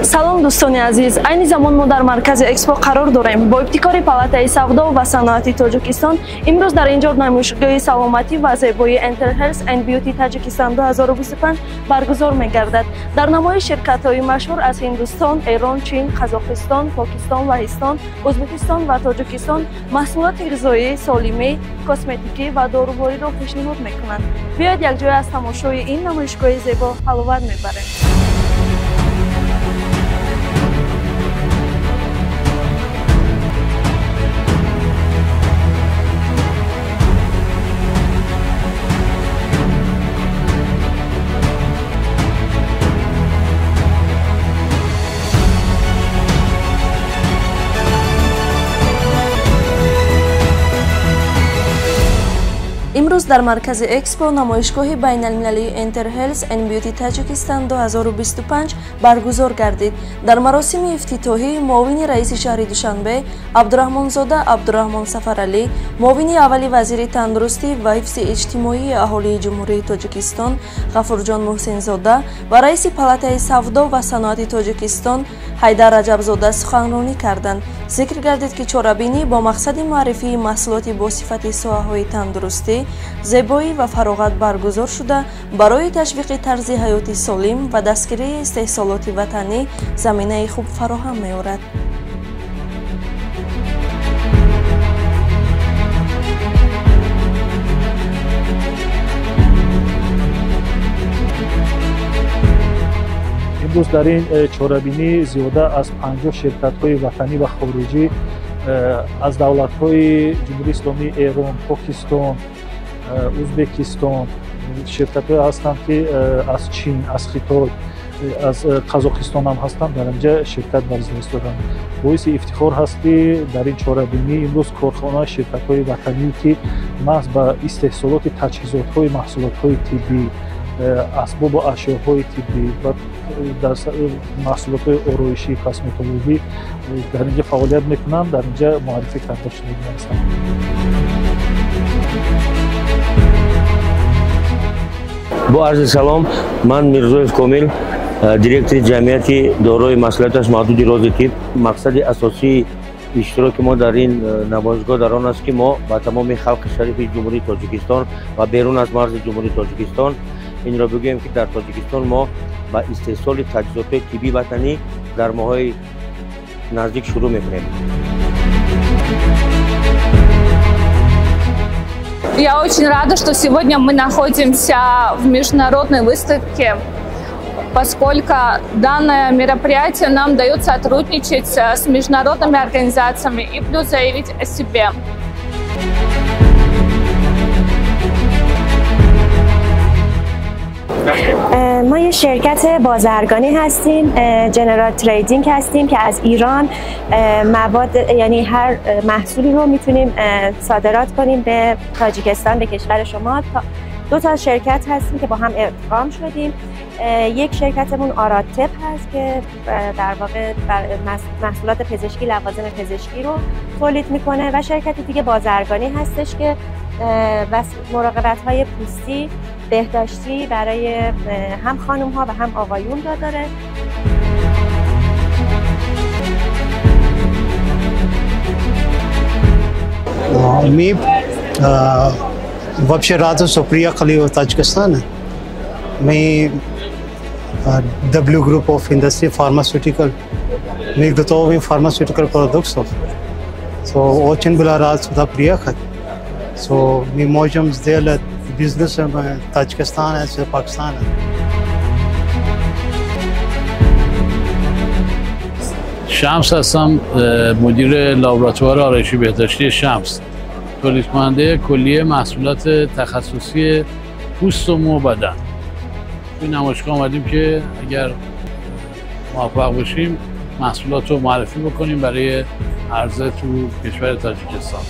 Салом, дӯстони азиз! Айни замон мо дар маркази Экспо қарор дорем. Бо ибтикори Палатаи савдо ва саноати Тоҷикистон имрӯз дар ин ҷо намоишгоҳи саломатӣ ва зебоии Enter Health and Beauty Tajikistan 2025 баргузор мегардад. Дар намоиш ширкатҳои машҳур аз Ҳиндустон, Эрон, Чин, Қазоқистон, Покистон, Лаҳистон, Ӯзбекистон ва Тоҷикистон маҳсулоти ғизоӣ, солимӣ, косметикӣ ва дорувориро пешниҳод мекунанд. Биёед, якҷоя аз тамошои ин намоишгоҳи зебо ҳаловат мебарем. Имрӯз дар маркази Экспо намоишгоҳи байналмилалии Enter Health and Beauty Tajikistan 2025 баргузор гардид. Дар маросими ифтитоҳӣ муовини раиси шаҳри Душанбе Абдураҳмонзода Абдураҳмон Сафаралӣ, муовини аввали вазири тандурустӣ ва ҳифзи иҷтимоии аҳолии Ҷумҳурии Тоҷикистон Ғафурҷон Муҳсинзода ва раиси Палатаи савдо ва саноати Тоҷикистон Ҳайдар Раҷабзода суханронӣ карданд. Зикр гардид, ки чорабинӣ бо мақсади муаррифии маҳсулоти бо сифати соҳаҳои тандурустӣ, зебоӣ ва фароғат баргузор шуда, барои ташвиқи тарзи ҳаёти солим ва дастгирии истеҳсолоти ватанӣ заминаи хуб фароҳам меорад. Имрӯз дар ин чорабинӣ зиёда аз 50 ширкатҳои ватанӣ ва хориҷӣ аз давлатҳои Ҷумҳурии Исломии Эрон, Покистон, Ӯзбекистон, ширкатҳое ҳастанд, ки аз Чин, аз Хитой, аз Қазоқистон ҳам ҳастанд, дар инҷа ширкат варзида истоданд. Боиси ифтихор ҳаст, ки дар ин чорабинӣ имрӯз корхона, ширкатҳои ватанӣ, ки маҳз ба истеҳсолоти таҷҳизотҳои маҳсулотҳои тиббӣ, асбобу ашёҳои тиббӣ ва маҳсулотҳои ороишӣ, косметологӣ дар инҷа фаъолият мекунанд, дар инҷа муаррифӣ карда шуда ҳастанд. Бо арзи салом, ман Мирзоев Комил, директори ҷамъияти дорои масъулияташ маҳдуди Рози тиб. Мақсади асосии иштироки мо дар ин намоишгоҳ дар он аст, ки мо ба тамоми халқи шарифи Ҷумҳурии Тоҷикистон ва берун аз марзи Ҷумҳурии Тоҷикистон инро бигӯем, ки дар Тоҷикистон мо ба истеҳсоли таҷҳизотҳои тиббии ватанӣ дар моҳҳои наздик шурӯъ мекунем. Я очень рада, что сегодня мы находимся в международной выставке, поскольку данное мероприятие нам дает сотрудничать с международными организациями и плюс заявить о себе. ما یه شرکت بازرگانی هستیم، general trading هستیم که از ایران مواد، یعنی هر محصولی رو میتونیم صادرات کنیم به تاجیکستان، به کشور شما. دو تا شرکت هستیم که با هم ادغام شدیم. یک شرکتمون آراتب هست که در واقع محصولات پزشکی، لوازم پزشکی رو تولید میکنه و شرکت دیگه بازرگانی هستش که مراقبت‌های پوستی، بهداشتی برای هم خانم‌ها و هم آقایون را داره. Мы вообще рады, что приехали в Таджикистан. Мы W Group of Industry Pharmaceutical. Мы готовим pharmaceutical products. So очень было рад сюда приехать. So мы можем сделать бизнес в Таджикистане и Пакистане. شمس هستم، مدیر لابراتوار آرایشی بهداشتی شمس، تولید کننده کلیه محصولات تخصصی پوست و مو بدن. توی نمایشگاه آمدیم که اگر موفق باشیم محصولات رو معرفی بکنیم برای عرضه تو کشور تاجیکستان.